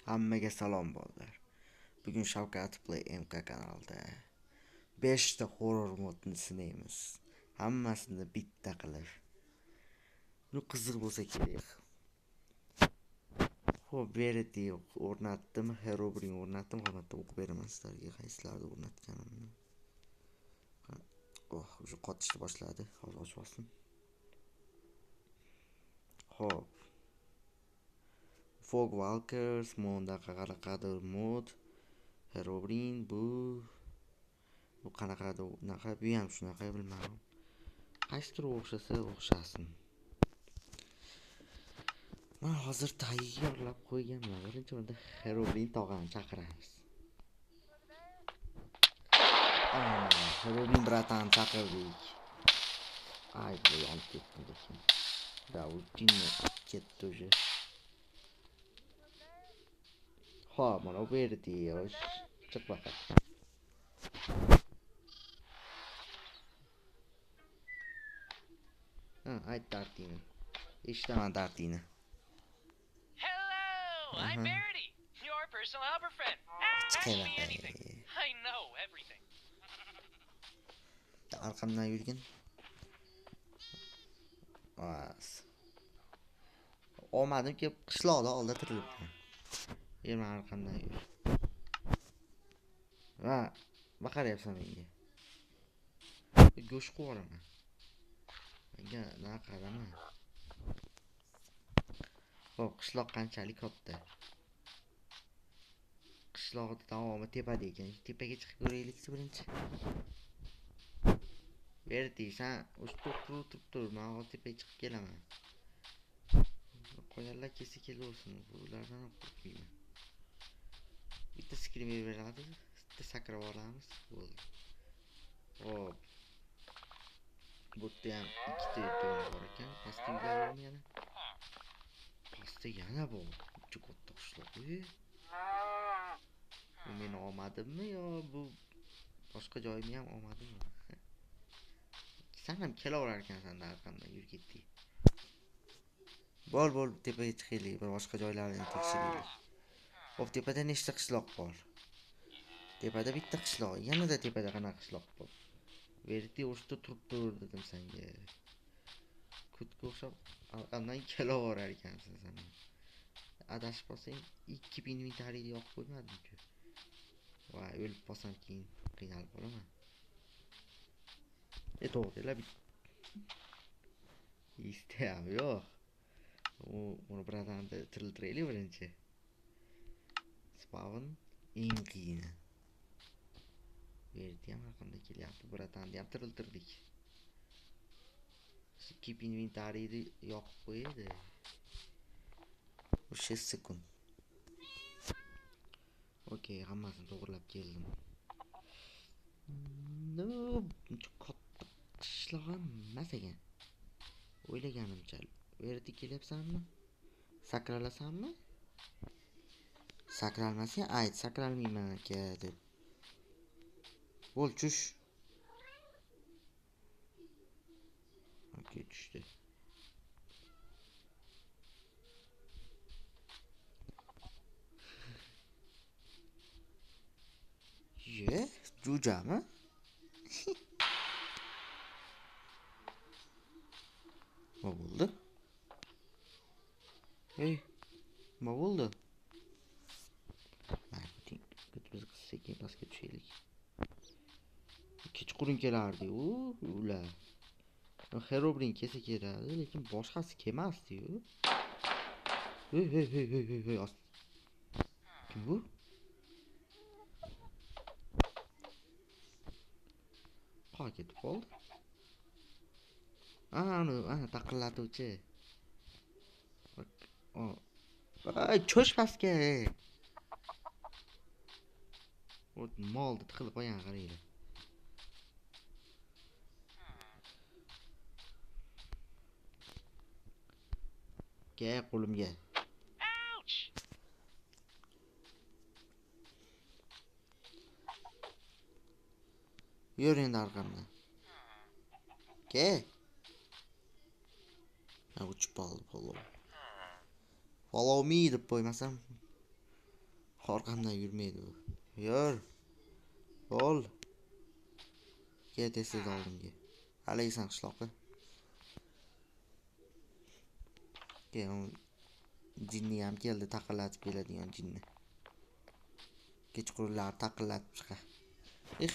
Hammaga salom bolalar. Bugun Shavkat Play MK kanalida 5 ta horror modni sinaymiz. Hammasini bitta qilib. Bu qiziq bo'lsa kerak. Xo'p, Verity o'rnatdim, Herobrine o'rnatdim, albatta o'qib beraman sizlarga qaysilarni o'rnatganimni. Oh, уже qotishni boshladi. Hozir ochib olsin. Xo'p. Fog Walkers, mondaqa qanaqadir mod, Herobrine bu qanaqadir unaqa, bu ham shunaqa bilmadim. Qaysidir o'xshasa o'xshasin. Men hozir tayyorlab qo'yganman. Birinchi o'rinda Herobrine tog'ani chaqiramiz. Herobrine bratani chaqirdik. Ay, bu yonib ketdim lekin. Da, u jinni ketdi уже. Xo'p, mana bu yerda chiq baqa. Ha, ayt dardingni. Eshitaman dardingni. Hello, I'm Verity, your personal helper friend. Ask me anything. I know everything. Arkamdan yurgin. Bas. Olmadim ki qishloqda oldi tirilibman. Yur, arkamdan yur. Va, baqaryapsan menga. Go'sht qo'yaraman. Menga na qarama. Xo'p, qishloq qanchalik katta? Qishloqning davomi tepada ekan. Tepaga chiqib ko'raylikchi birinchi. Verity, sen o'sha turib tur, men hozir tepaga chiqib kelaman. Qo'yanlar kelsa kelaversin, ulardan ham qo'rqmayman. Bitta screamer beradi, bitta sakrab olamiz, bo'ldi. Xo'p. Bu yerda ham ikkita to'g'on bor ekan. Pastda uylar bormi yana? Pastda yana bor. Juda katta qishloq. Bu meni olmadimmi yo bu boshqa joyimni ham olmadimmi? Sen ham kelaverar ekansan arqamdan, yur ketdik. Bor, bor, tepaga chiqaylik, bir boshqa joylarni tekshiraylik. Xo'p, tepada nechta qishloq bor? Tepada bitta qishloq, yanada tepada qanaqa qishloq bor? Verity o'shda turib tur dedim senga. Kutga o'xshab arqamdan kelaverar ekansan sen. Adashib qolsang 2000 inventariyni yoqib qo'ymadim-ku. Voy, o'lib qolsam keyin qiynalib qolaman. To'g'ri, istayam yo'q. U uni bratanni tiriltiraylik birinchi. Spawn eng qiyini. Verity ham arqamda kelyapti, bratanni ham tiriltirdik. Keep inventariyni yoqib qo'yadi. 6 sekund. Okey, hammasini to'g'rilab keldim. No, katta qishloq emas ekan. O'ylaganimcha. Verity kelyapsanmi? Sakralasanmi? Sakralmasang ayt, sakralmayman aka deb. Bo'l, tush. Okey, tushdi. Ye, jo'jami? Nima bo'ldi? Ey, nima bo'ldi? Biz sekin pastga tushaylik. Kechqurun kelardi-yu ular. Herobrine kelsa keladi, lekin boshqasi kelmasdi-yu. Hey, hey, hey, hey, hey, hey. Kim bu? Qay ketib qoldi? Ana taqillatuvchi. Ay, cho'sh pastga. O't molni tiqilib qo'ygan qaranglar. Kel qo'limga. Yur endi arqamdan. Kel. Ha, uchib qoldi, follow. Follow me deb qo'ymasam. Orqamdan yurmaydi u. Yur. Bo'l. Kel tez-tez oldimga. Halaysan qishloqqa. Keyin jinni ham keldi, taqillatib keladigan jinni. Kechqurunlar taqillatib chiqa.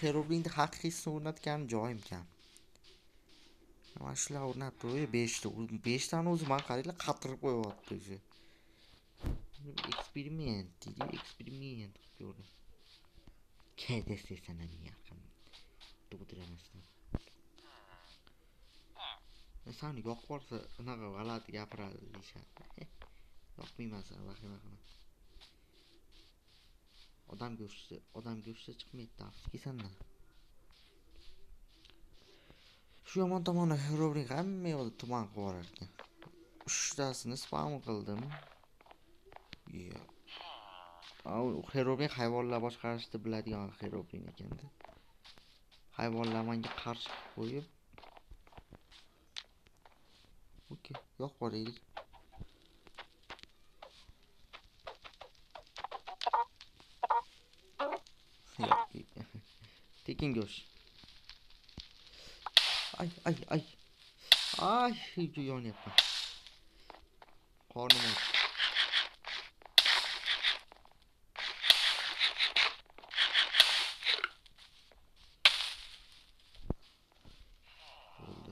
Herobrine haqiqiy o'rnatgan joyim kam. Mana shular o'rnatdi, 5 ta. 5 tani o'zi men qaranglar qatirib qo'yapti o'zi. Eksperiment deydi, eksperiment qilib ko'rdim. Kel tez-tez mening arqamdan. O'tiramasdan. Sani yoqib yuborsa unaqa g'alati gapiradi deyishadi. Yoqmayman seni, vahima qilma. Odam go'shti chiqmaydi, afsuski sendan. Shu yomon tomoni Herobrine hamma yoqda tuman qilib yuborar ekan. 3 tasini spam qildim. Herobrine hayvonlar boshqarishni biladigan Herobrine ekanda. Hayvonlar menga qarshi qo'yib. Okey, yo'q boraylik. Tekin go'sht. Ay ay ay. Ay, yonyapman. Qornim och. Bo'ldi.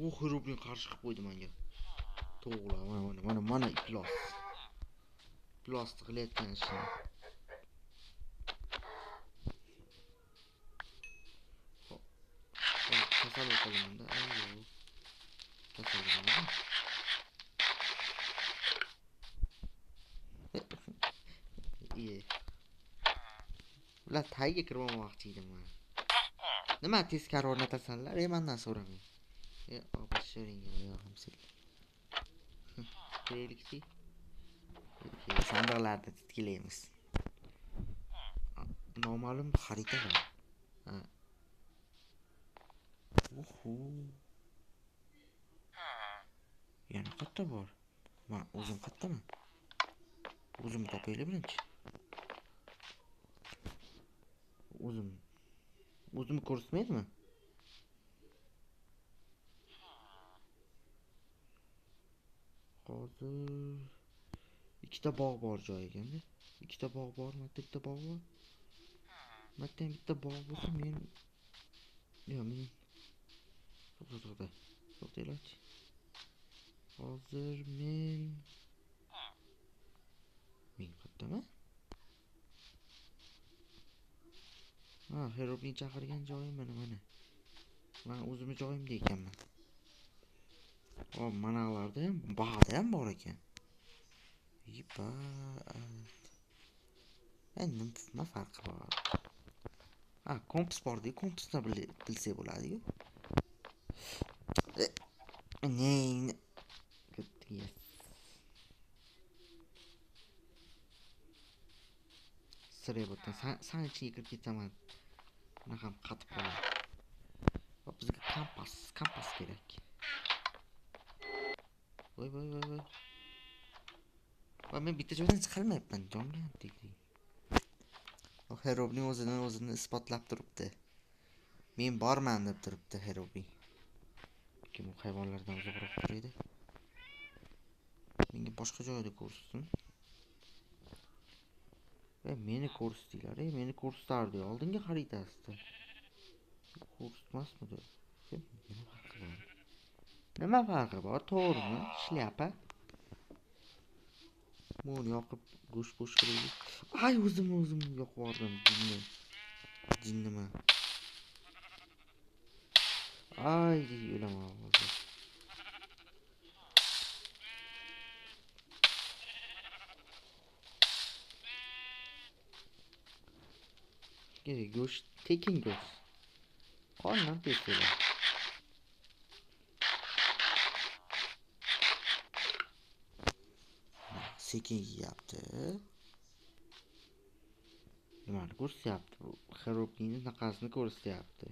O Herobrine qarshi qilib qo'ydi menga. To'g'ri, mana mana iflos. Iflosni qilayotgan ishini. Xo'p. Kasal bo'lib qoldim-da. Ayyo. Kasal bo'ldim. Iye. Ular tagiga kirib olmoqchi edim men. Nima teskari o'rnatasanlar? Mendan so'ramang. Obashiring oyog'im sil. Kelaylikchi. Sandiqlarni titkilaymiz. Noma'lum xarita bor. Ha. Oho. Yana qayerda bor? Men o'zim qayerdaman? O'zimni topaylik birinchi. O'zimni ko'rsatmaydimi? Hozir ikkita bog' bor joy ekanda. Ikkita bog' bor, bitta bog' bor. Bitta ham bitta bog' bo'lsa men yo'q, men to'xta. To'xtanglarchi. Hozir men qayerdaman? Ha, Herobrine chaqirgan joyim mana. Men o'zimni joyimda ekanman. Hop, manalarda ham, bog'da ham bor ekan. Yipa. Endi nima farqi bor? Ha, kompas bor-ku, kompasni bilsak bo'ladi-ku. Ne? Yes. Sirayotgan. San ichiga kirib ketsam, mana ham qatib qoladi. Hop, bizga kompas kerak. Voy voy voy voy. Va men bitta joydan chiqolmayapman, jonga ham tegdi. O Herobrine o'zini isbotlab turibdi. Men borman deb turibdi Herobrine. Kim u hayvonlardan uzoqroq turadi? Menga boshqa joyda ko'rsin. Va meni ko'rsatdilar, meni ko'rsatardi oldingi xaritasida. Ko'rsatmasmidi? Nima farqi bor? Nima farqi bor? To'g'rimi? Shlyapa. Buni yoqib go'sht bo'sh qilaylik. Ay, o'zim yoqib yubordim jinni. Jinnimi? Ay, o'laman hozir. Go'sht, tekin go'sht. Qornim tez to'ladi. Sekin yeyapti. Nima Nimani ko'rsatyapti bu? Herobrine'ning naqasini ko'rsatyapti.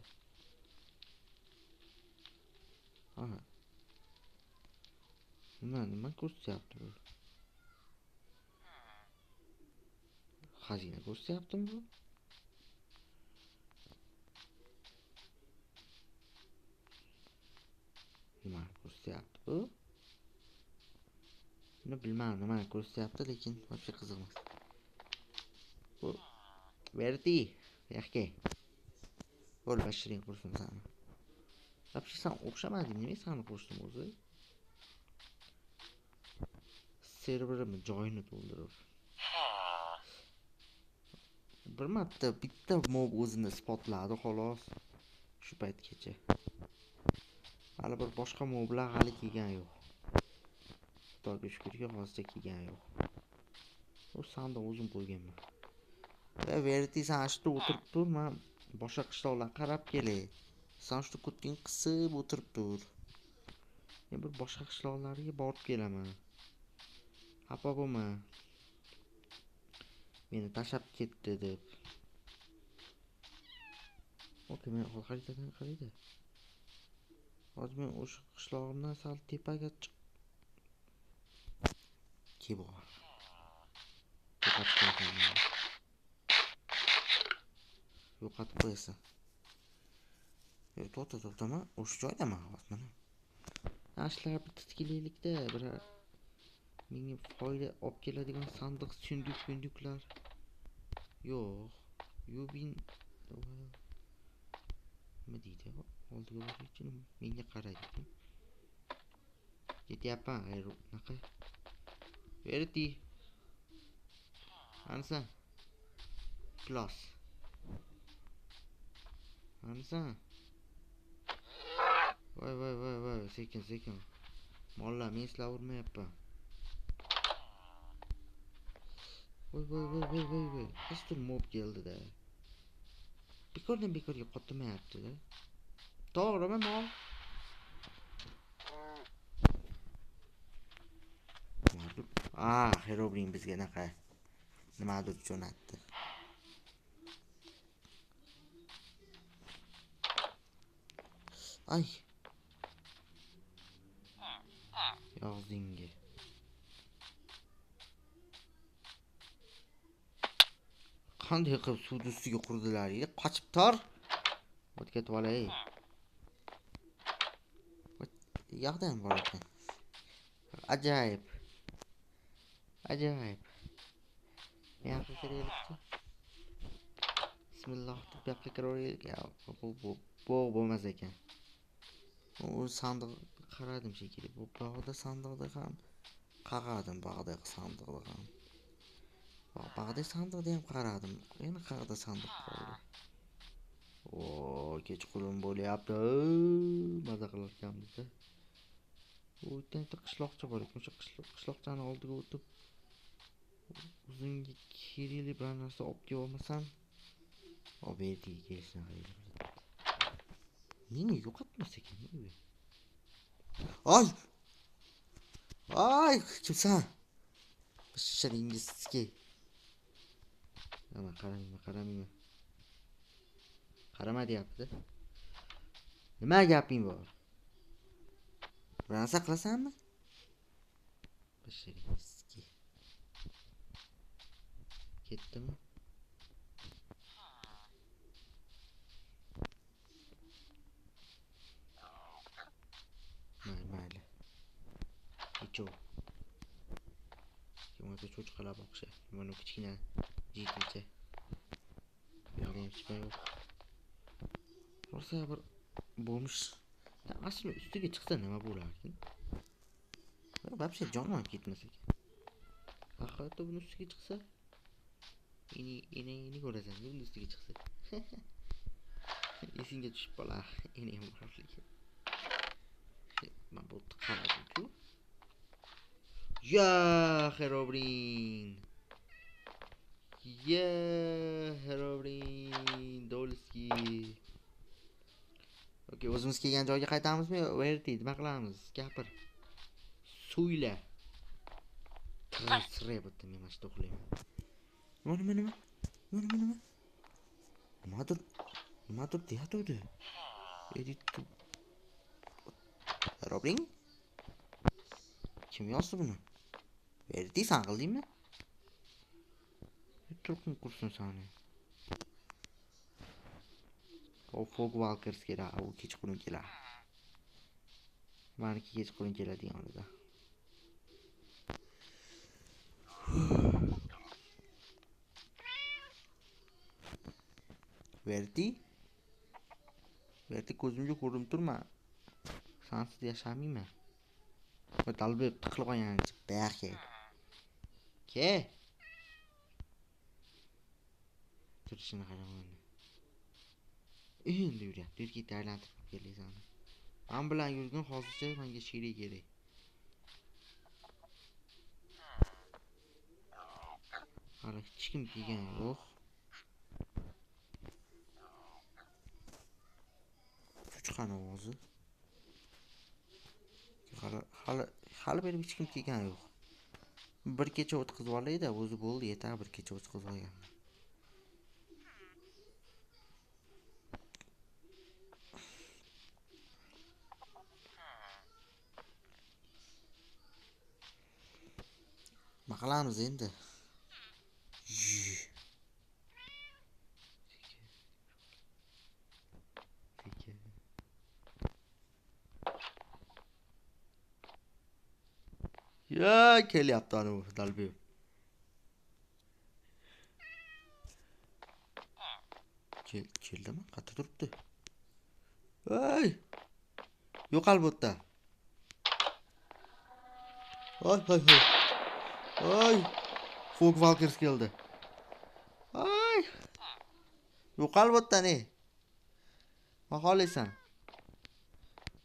Ha. Nima ko'rsatyapti bu? Xazina ko'rsatyaptimi bu? Nima ko'rsatyapti bu? Buni bilmadim, nimani ko'rsatyapti, lekin вообще qiziq emas. Bu Verdi, yoqqa. Bo'l, bashiring qursin seni. Вообще sen o'xshamading, nima seni qo'shdim o'zi? Serverimni joyini to'ldirib. Bir marta bitta mob o'zini isbotladi xolos. Shu paytgacha. Hali bir boshqa moblar hali kelgan yo'q. Xudoga shukrki, hozircha kelgan yo'q. U sandiq o'zim qo'yganman. Va Verdi, sen shu o'tirib tur, men boshqa qishloqlarga qarab kelay. Sen shu kuting qisib o'tirib tur. Men bir boshqa qishloqlarga borib kelaman. Xafa bo'lma. Meni tashlab ketdi deb. Okey, men hozir xaritadan qaraydi. Hozir men o'sha qishlog'imdan sal tepaga chiq. Kebor. Yo'qotib qo'yasan. Yo'q, to'xta, to'xtama, o'sha joydaman hozir mana. Ashlar bitta tikkilikda bir menga foyda olib keladigan sandiq, sunduq-bunduqlar yo'q. Yubin nima deydi? Oldiga boraychi, menga qaraydi. Ketyapman, unaqa. Verdi. Anisan. Plus. Anisan. Voy voy voy voy, sekin sekin. Mollar, men sizlar urmayapman. Voy voy voy voy voy voy. Qaysidir mob keldi-da. Bekordan bekorga qotmayapti-da. To'g'rimi mol? Ah, Herobrine bizga naqa nimadir jo'natdi. Ay. Yog'dingi. Qanday qilib suvni ustiga qurdilar? Qochib tor. O't ketib olay. Yoqda ham bor ekan. Ajoyib. Ajoyib. Bu yoqqa kiraylikchi. Bismillah deb bu yoqqa kiraveraylik. Bu bog' bo'lmas ekan. U sandiq qaradim shekilli. Bu bog'da sandiqda ham qaradim, bog'dagi sandiqda ham. Bog'dagi sandiqda ham qaradim. Yana qayerda sandiq qoldi? O, kechqurun bo'lyapti. Maza qilarkanmiz-da. U yerda qishloqcha bor ekan. O'sha qishloqchani oldiga o'tib o'zimga kerakli bir narsa olib kelib olmasam, Verdiga kelishini qaraylik. Nima yo'qotmas ekan u? Ay! Ay, kimsan? Pishiringizki. Nima qaramayman, qaramayman. Qarama deyapti. Nima gaping bor? Bir narsa qilasanmi? Pishiringizki. Ketdimi? Mayli. Nechov. Bo'lmasa cho'chqalar boqishi. Mana kichkina jitilcha. Bu yoqda ham hech yo'q. Rosa bir bo'lmish. Asli ustiga chiqsa nima bo'larkin? Вообще jonim ham ketmas ekan. Haqiqatda buni ustiga chiqsa, ini ko'rasan, buni ustiga chiqsa. Esingga tushib qolar, ini ham borligi. Men bu qaradim-ku. Ya Herobrine. Ya Herobrine Dolski. Okey, o'zimiz kelgan joyga qaytamizmi? Verdi, nima qilamiz? Gapir. So'yla. Sirayapti, men mana shu uxlayman. Nima nima nima? Nima nima nima? Nimadir, nimadir deyatuvdi. Edit. Robling? Kim yozdi buni? Verdi san qildingmi? Turqin qursin sani. O Fog Walkers keladi, u kechqurun keladi. Maniki kechqurun keladigan o'rda. Verdi? Verdi ko'zimga ko'rinib turma. Sansiz yashamayman. Va dalbib tiqilib qolgan buyoqqa. Ke. Turishini qaraman. Endi yuryapti. Yur ket, aylantirib kelaysan. Men bilan yurgin hozircha, menga sherik kerak. Hali hech kim kelgani yo'q. Cho'chqani ovozi. Hali berib hech kim kelgani yo'q. Bir kecha o'tkazib olaydi, o'zi bo'ldi, yetar bir kecha o'tkazib olgan. Nima qilamiz endi? Ya kelyapti ana u dalbib. Keldimi? Qayerda turibdi? Voy! Yo'qol bu yerda. Voy voy voy. Voy! Fog Walkers keldi. Voy! Yo'qol bu yerda ne? Nima xohlaysan?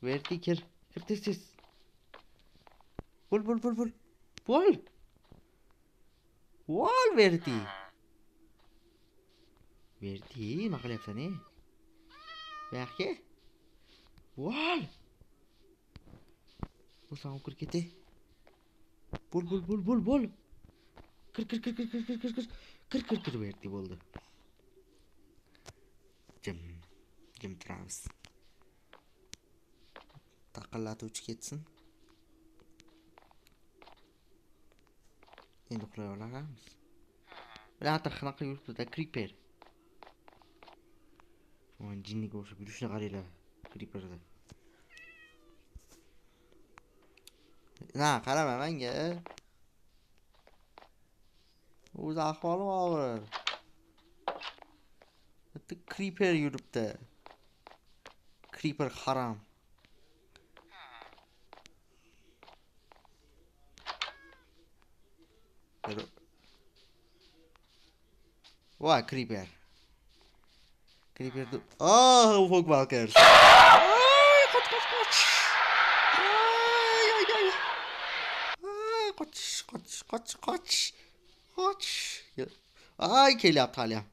Verti kir. Kir tez tez. Bo'l bo'l bo'l bo'l. Bo'l. Bo'l Verti. Verti, nima qilyapsan e? Bu yoqqa. Bo'l. Bo'lsan kirib ketay. Bo'l bo'l bo'l bo'l bo'l. Kir kir kir kir kir kir kir kir. Kir kir kir Verti bo'ldi. Jim. Jim turamiz. Taqillatuvchi ketsin. Endi uxlay olamiz. Bilater qanaqa yuribdi-da Creeper. Voy, jinniga o'xshab yurishini qaranglar Creeperda. Na, qarama menga. O'zi ahvolim og'ir. Bitta Creeper yuribdi. Creeper harom. Voy, Creeper. Creeper. Oh, Fog Walkers. Ay, qoch, qoch, qoch. Ay, ay, ay. Ay, qoch, qoch, qoch, qoch. Qoch. Ay, kelyapti hali ham.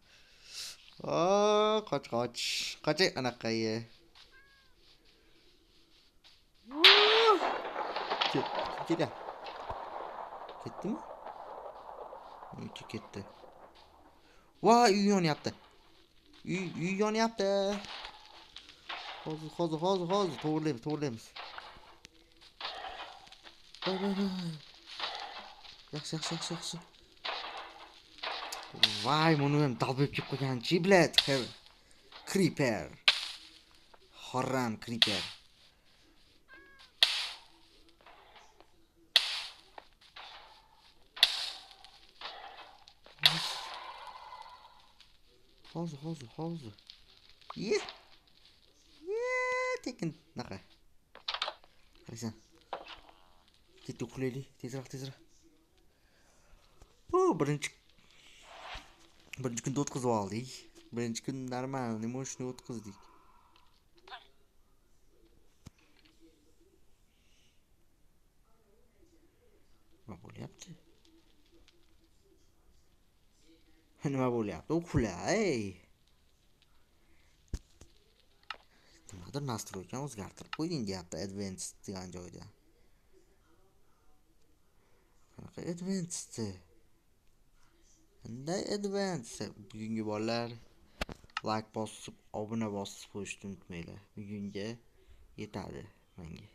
Oh, qoch, qoch. Qoch, anaqa. Kelyapti. Ketdimi? Ketdi. Voy, uy yonyapti. Uy yonyapti. Hozir, hozir, hozir, hozir to'g'rilaymiz, to'g'rilaymiz. Yaxshi, yaxshi, yaxshi, yaxshi. Voy, buni ham dalbib kelib qo'ygan-chi, blad. Creeper. Harom Creeper. Hozir, hozir, hozir. Ye. Ye, tekin naqa. Qarasan. Ketdi, uxlaylik, tezroq, tezroq. Bu birinchi kunda o'tkazib oldik. Birinchi kun normal, nima shuni o'tkazdik. Nima bo'lyapti? Nima bo'lyapti? Uxla, ey. Nimadir nastroykani o'zgartirib qo'yding deyapti Advanced degan joyda. Qanaqa Advanced? Qanday Advanced? Bugungi bolalar Like bosib, obuna bosib qo'yishni unutmanglar. Bugunga yetadi menga.